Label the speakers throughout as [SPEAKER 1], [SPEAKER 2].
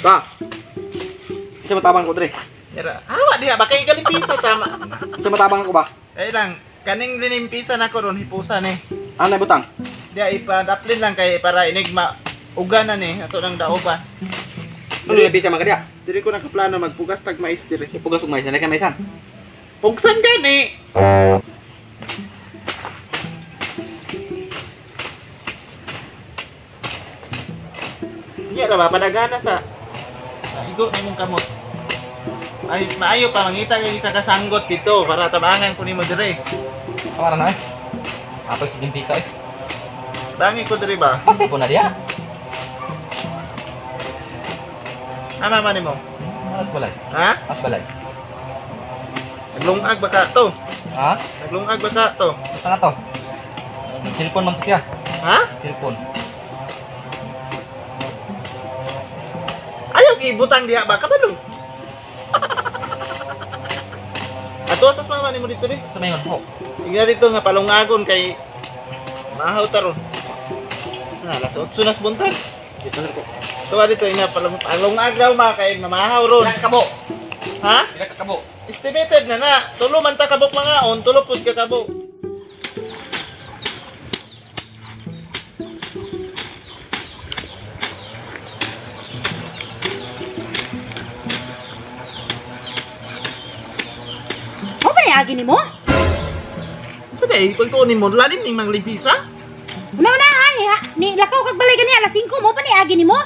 [SPEAKER 1] Ba. Isa matabang ko dre.
[SPEAKER 2] Yara, hawa diha ba kay galimpisa tama.
[SPEAKER 1] Isa matabang ko ba?
[SPEAKER 2] Ay lang, kaning linimpisa nako ron hipusa ni.
[SPEAKER 1] Ano na butang?
[SPEAKER 2] Diha ipa-daplin lang kay para enigma uga na ni ato nang daoban.
[SPEAKER 1] Ano na bisa man ka diha?
[SPEAKER 2] Diri ko nakaplano magpugas tag mais diri.
[SPEAKER 1] Ipugas og mais, na kay maisan.
[SPEAKER 2] Pugsan gani. Iya ra ba padagana sa igo na imong kamot. Ay maayo pa mangita kay isa ka sanggot dito para tabangan ko nimo dire.
[SPEAKER 1] Kamara na eh. Ato si limpisa eh.
[SPEAKER 2] Bangi ko dire ba?
[SPEAKER 1] Pasay ko na diha.
[SPEAKER 2] Ama man nimo.
[SPEAKER 1] Alas balay.
[SPEAKER 2] Ha?
[SPEAKER 1] As balay.
[SPEAKER 2] Naglungag ba ka to?
[SPEAKER 1] Ha?
[SPEAKER 2] Naglungag ba ka to?
[SPEAKER 1] Basta na to. Cellphone man to siya.
[SPEAKER 2] Ha?
[SPEAKER 1] Cellphone.
[SPEAKER 2] Ayaw ibutang diha ba kabalo? Ato sa mama nimo dito di.
[SPEAKER 1] Sa mayon ho.
[SPEAKER 2] Tingnan dito nga palungagon kay mahaw taron. Na alas 8 nas buntag.
[SPEAKER 1] Dito na ko.
[SPEAKER 2] Tuwa dito ina palungag daw ma kay mamahaw ron.
[SPEAKER 1] Pila ka kabo?
[SPEAKER 2] Ha?
[SPEAKER 1] Pila ka kabo?
[SPEAKER 2] Estimated na na. Tulo man ta kabok mga on, tulo pud ka kabo.
[SPEAKER 3] Mo pa ni agi nimo?
[SPEAKER 2] Sa day pagtuon nimo lalim ning manglimpisa?
[SPEAKER 3] Una-una ay ha, ni lakaw kag balay gani alas 5 mo pa ni agi nimo?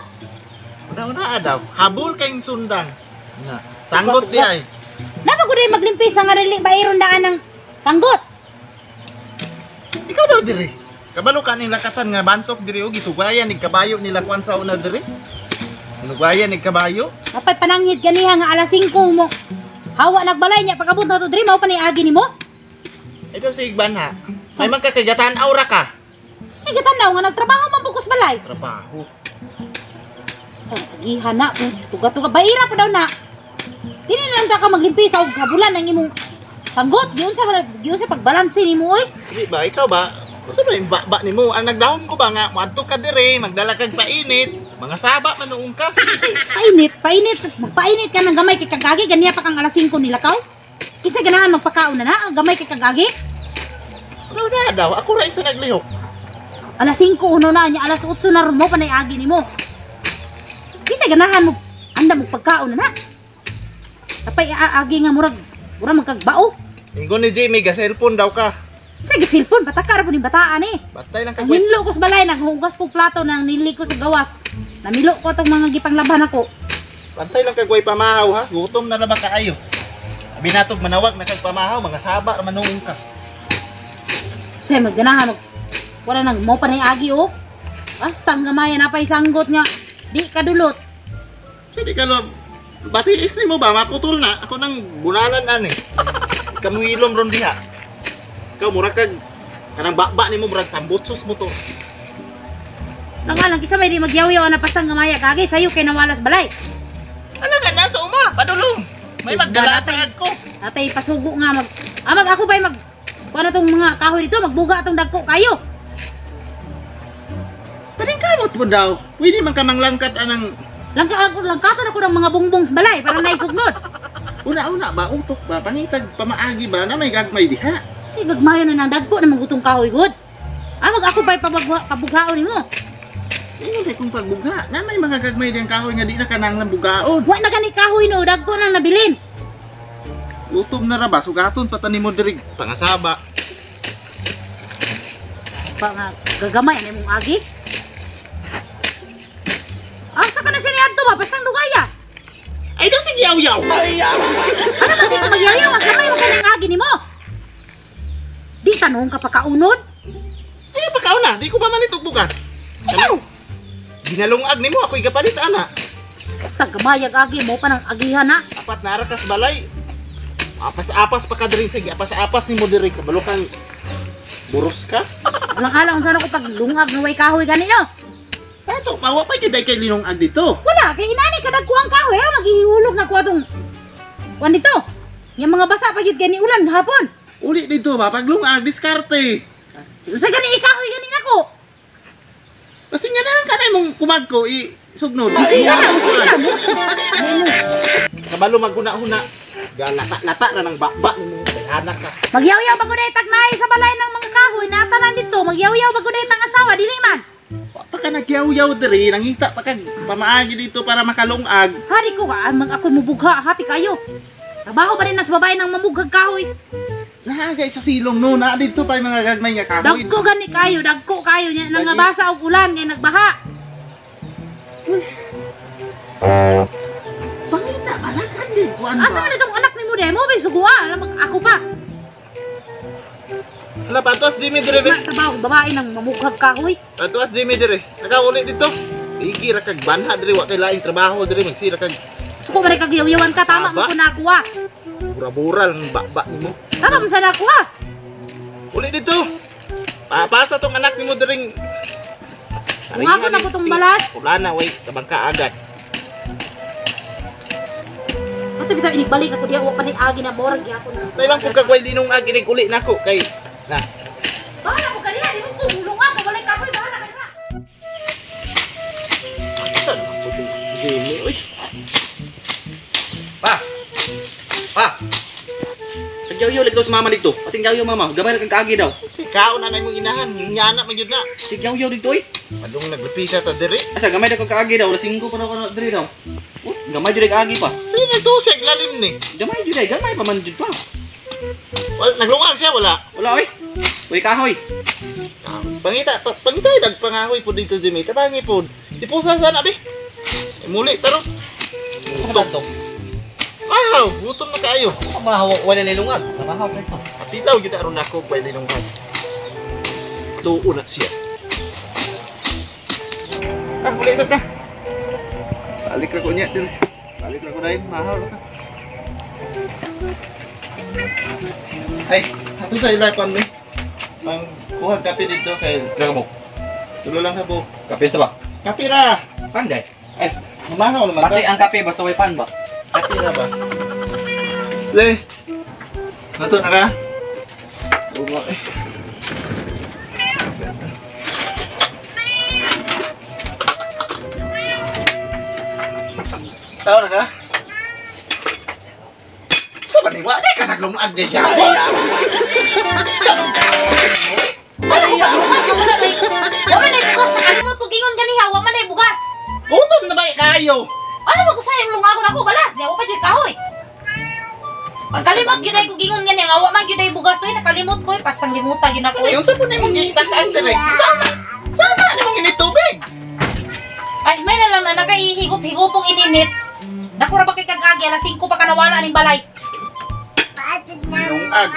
[SPEAKER 2] Una-una daw. Habol kayong sundang. Na. Sanggot di ay.
[SPEAKER 3] Napa gud ay maglimpisa nga dili bairon daan ng sanggot.
[SPEAKER 2] Ikaw daw diri. Kabalo ka ning lakatan nga bantok diri og gisugayan ning kabayo nila kuan sa una diri. Sinugayan ning kabayo.
[SPEAKER 3] Apay pananghid ganiha nga alas 5 mo. Hawa nagbalay niya pag-abot na to diri mao pa ni agi nimo?
[SPEAKER 2] Ikaw si Igban ha. May magkakagatan aura ka.
[SPEAKER 3] Sige tanaw nga nagtrabaho man bukos balay.
[SPEAKER 2] Trabaho.
[SPEAKER 3] Oh, agihan na tuga-tuga baira pa daw na. Dili na lang ta ka maglimpisa og habulan ang imong sanggot. Giunsa pagbalanse nimo oy.
[SPEAKER 2] Di ba ikaw ba? Gusto ba yung ba nimo? Ang nagdahom ko ba nga moadto ka diri, magdala kag painit, mga saba manuong ka.
[SPEAKER 3] Painit, painit, magpainit ka ng gamay kay kagagi ganiya pa kang alas 5 nilakaw. Kinsa ganahan magpakaon na na, ang gamay kay kagagi.
[SPEAKER 2] Ano na daw? Ako ra isa naglihok.
[SPEAKER 3] Alas 5 uno na niya, alas 8 na ron mo panay agi nimo. Kinsa ganahan mo anda mo pagkaon na na. Tapay aagi nga murag murag magkagbao.
[SPEAKER 2] Ingon ni Jimmy, ga cellphone daw ka.
[SPEAKER 3] Sa cellphone bataka ra po ning bataan eh.
[SPEAKER 2] Batay lang
[SPEAKER 3] Ang
[SPEAKER 2] kag
[SPEAKER 3] hinlo ko sa balay naghugas ko plato nang nili ko sa gawas. Namilo ko tong mga gipanglaban ako.
[SPEAKER 2] Bantay lang kag way pamahaw ha. Gutom na na ba kaayo? Abi natog manawag na kag pamahaw, mga saba ra manuong ka.
[SPEAKER 3] Say magganahan og wala nang mo panay agi oh. Basta ang gamay na pay sanggot nga di kadulot.
[SPEAKER 2] So di ka lo batiis nimo ba maputol na ako nang bunalan ani. Kamuilom ron diha. Ikaw mura kag kanang baba nimo murag tambutsos mo to.
[SPEAKER 3] Ang alang kisa may di magyawyaw na pastang gamaya kagi sayo kay nawalas balay.
[SPEAKER 2] Ala nga nasa uma, padulong. May magdala ko.
[SPEAKER 3] Atay pasugo nga mag mag ako bay mag kuha na tong mga kahoy dito magbuga atong dagko kayo.
[SPEAKER 2] Taning kamot mo daw. Pwede man ka manglangkat anang
[SPEAKER 3] Langka ako langkaton ako ng mga bongbong sa balay para naisugnod.
[SPEAKER 2] una-una ba utok ba pangitag pamaagi ba na may gagmay diha.
[SPEAKER 3] Ay gagmayo na nang dagko na magutong kahoy gud. Mag ako bay pabughaon nimo.
[SPEAKER 2] Ingon kay kung pagbuga, na may mga gagmay diyang kahoy nga di na kanang nang bugaon.
[SPEAKER 3] Wa na gani kahoy no dagko nang nabilin.
[SPEAKER 2] Gutom na ra ba sugaton pa tani mo diri pangasaba.
[SPEAKER 3] Pa nga gagamay na imong agi. Asa ka na siya niadto ba bastang lugaya.
[SPEAKER 2] Ay daw sige yaw-yaw.
[SPEAKER 3] Ano ba dito magyayaw ang gamay mo kanang agi nimo? Di tanong ka pa kaunod.
[SPEAKER 2] Ay pagkauna, di ko pa manitog bugas.
[SPEAKER 3] Ikaw.
[SPEAKER 2] Ginalungag nimo ako'y gapalit ana.
[SPEAKER 3] Basta gamayag agi mo pa nang agihan na.
[SPEAKER 2] Apat na ra kas balay. Apas-apas pa ka diri sige, apas-apas nimo diri kabalo kang buros ka.
[SPEAKER 3] Walang alam kung saan ako paglungag nga way kahoy gani no.
[SPEAKER 2] Tato, mawa pa gyud ay kay linungag dito.
[SPEAKER 3] Wala kay inani kadagko ang kahoy ra maghihulog na ko atong kuan dito. Yang mga basa pa gyud gani ulan hapon.
[SPEAKER 2] Uli dito ba paglungag diskarte.
[SPEAKER 3] Usa gani ikahoy gani nako.
[SPEAKER 2] Kasi nga na kanay mong kumagko i sugnod.
[SPEAKER 3] Sige na, sige na.
[SPEAKER 2] Kabalo maghuna-huna. Galata-lata na ng bakba nimo. Anak ka.
[SPEAKER 3] Magyaw-yaw bago na itag naay sa balay ng mga kahoy na tanan dito. Magyaw-yaw bago na itang asawa dili man.
[SPEAKER 2] Wa pa ka nagyaw-yaw diri, nangita pa kag pamaagi dito para makalungag.
[SPEAKER 3] Hari ko ka, mag ako mubugha, happy kayo. Trabaho pa rin nas babae ng mamughag kahoy.
[SPEAKER 2] Naagay sa silong no, na dito pa yung mga gagmay nga kahoy.
[SPEAKER 3] Dagko gani kayo, dagko kayo nya nangabasa og ulan ngay nagbaha.
[SPEAKER 2] Pangita ba lang kandi kuan
[SPEAKER 3] Asa
[SPEAKER 2] ba?
[SPEAKER 3] man itong anak nimo demo bay sugua, alam ako pa.
[SPEAKER 2] Hala patos Jimmy dire.
[SPEAKER 3] Ma, trabaho babae ng mamughag kahoy.
[SPEAKER 2] Patos Jimmy dire. Nakauli dito. Igi ra kag banha dire wa kay laing trabaho dire magsira kag
[SPEAKER 3] Suko man kag yaw-yawan ka tama mo
[SPEAKER 2] Saba.
[SPEAKER 3] ko nakuha.
[SPEAKER 2] bura-bura lang bakba nimo.
[SPEAKER 3] Tama mo sa nakuha.
[SPEAKER 2] Uli dito. Papasa tong anak nimo diring.
[SPEAKER 3] Kung ako na ko tong balas.
[SPEAKER 2] Wala na, wait. Tabang ka agad.
[SPEAKER 3] Ato bitaw inigbalik ako diha wa pa ni agi na morag gyapon na.
[SPEAKER 2] Tay lang pug kagway dinong ag inig uli nako kay na.
[SPEAKER 3] Bahala ko kaniya, di ko kumulong ako, walay kahoy, bahala ka na.
[SPEAKER 2] Asa naman po si Jimmy, uy.
[SPEAKER 1] Pa! Pa! Nagyaw-yaw lagi daw sa mama dito. Pating yaw mama. Gamay na kang kaagi daw.
[SPEAKER 2] Si kaon na na imong inahan, ngana man gyud na.
[SPEAKER 1] Tigyaw-yaw dito eh.
[SPEAKER 2] Padung naglupisa ta diri.
[SPEAKER 1] Asa gamay na kang kaagi daw. Alas 5 pa daw ka diri daw. Oh, gamay jud ay kaagi pa.
[SPEAKER 2] Sige na to siya lalim ni.
[SPEAKER 1] Gamay jud ay gamay pa man jud pa.
[SPEAKER 2] Wala naglungag siya wala.
[SPEAKER 1] Wala oy. Uy kahoy.
[SPEAKER 2] Pangita, pangita ay nagpangahoy po dito Jimmy. Tabangi po. Ipusa sana be. Eh, muli taro.
[SPEAKER 1] Gutom to.
[SPEAKER 2] Ahaw, gutom na kaayo.
[SPEAKER 1] Mahaw wala nilungag. Mahaw pa ito.
[SPEAKER 2] Atilaw gyud aron nako bay nilungag. Tuo na siya. Ah, muli ito ka. Balik ra ko niya diri. Balik ra ko dahil mahaw ra ka. Ay, ato sa ila kon mi. Mang kuha kape dito kay
[SPEAKER 1] Pila ka mo?
[SPEAKER 2] tulo lang ka po.
[SPEAKER 1] Kape sa ba?
[SPEAKER 2] Kape ra.
[SPEAKER 1] Pan day.
[SPEAKER 2] Ay, mamahaw naman
[SPEAKER 1] Pati
[SPEAKER 2] ta.
[SPEAKER 1] ang kape basta way pan ba?
[SPEAKER 2] Kape ra ba? Sle. Nato na ka? Umo eh. Tao na ka? So ba ni wa di ka naglungag di gyapon?
[SPEAKER 3] Ano ko ba wala may wa man ay bugas nakalimot ko gingon ganiha, wa man ay bugas.
[SPEAKER 2] Gutom na ba kayo?
[SPEAKER 3] Ano ba ko sayang lungagon ako balas, ya wa pa jud kahoy. Kalimot gyud ay ko gingon ganiha nga wa man gyud ay bugas oy, nakalimot ko oy, pastang limuta gyud ako.
[SPEAKER 2] Ano yun? Saan po na imong gitakaan dire? Saan? Saan na imong initubig?
[SPEAKER 3] Ay, may na lang na nakaihigop-higopong ininit. Dako ra ba kay kag-agi alas 5 pa ka nawala ning balay.
[SPEAKER 2] Lungag.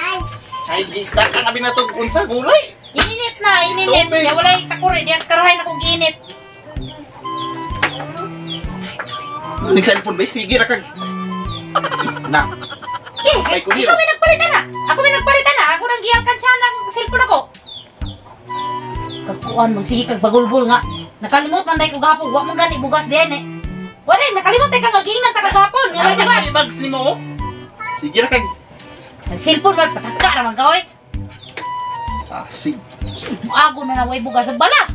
[SPEAKER 2] Ay, gita ang abi na to unsa gulay.
[SPEAKER 3] Ininit na, ininit.
[SPEAKER 2] Tubig.
[SPEAKER 3] Ya walay takore dias karahay na kong giinit.
[SPEAKER 2] Ning cellphone ba? Sige ra kag. Na.
[SPEAKER 3] Eh,
[SPEAKER 2] Ay, kundi
[SPEAKER 3] ikaw may nagpalitan na. Ako may nagpalitan na. Ako nang gialkansyahan ng cellphone ako. Kagkuan mo, sige kag bagulgul nga. Nakalimot man dahil ko gahapon. Wa man gani bugas diyan eh. Wala, nakalimot ay ka magiingnan ta kagahapon. Nga may bugas.
[SPEAKER 2] Ang bags nimo oh. Sige ra kag.
[SPEAKER 3] Nag cellphone man pataka ra man ka oy.
[SPEAKER 2] Ah, sige.
[SPEAKER 3] Muago na na way bugas sa balas.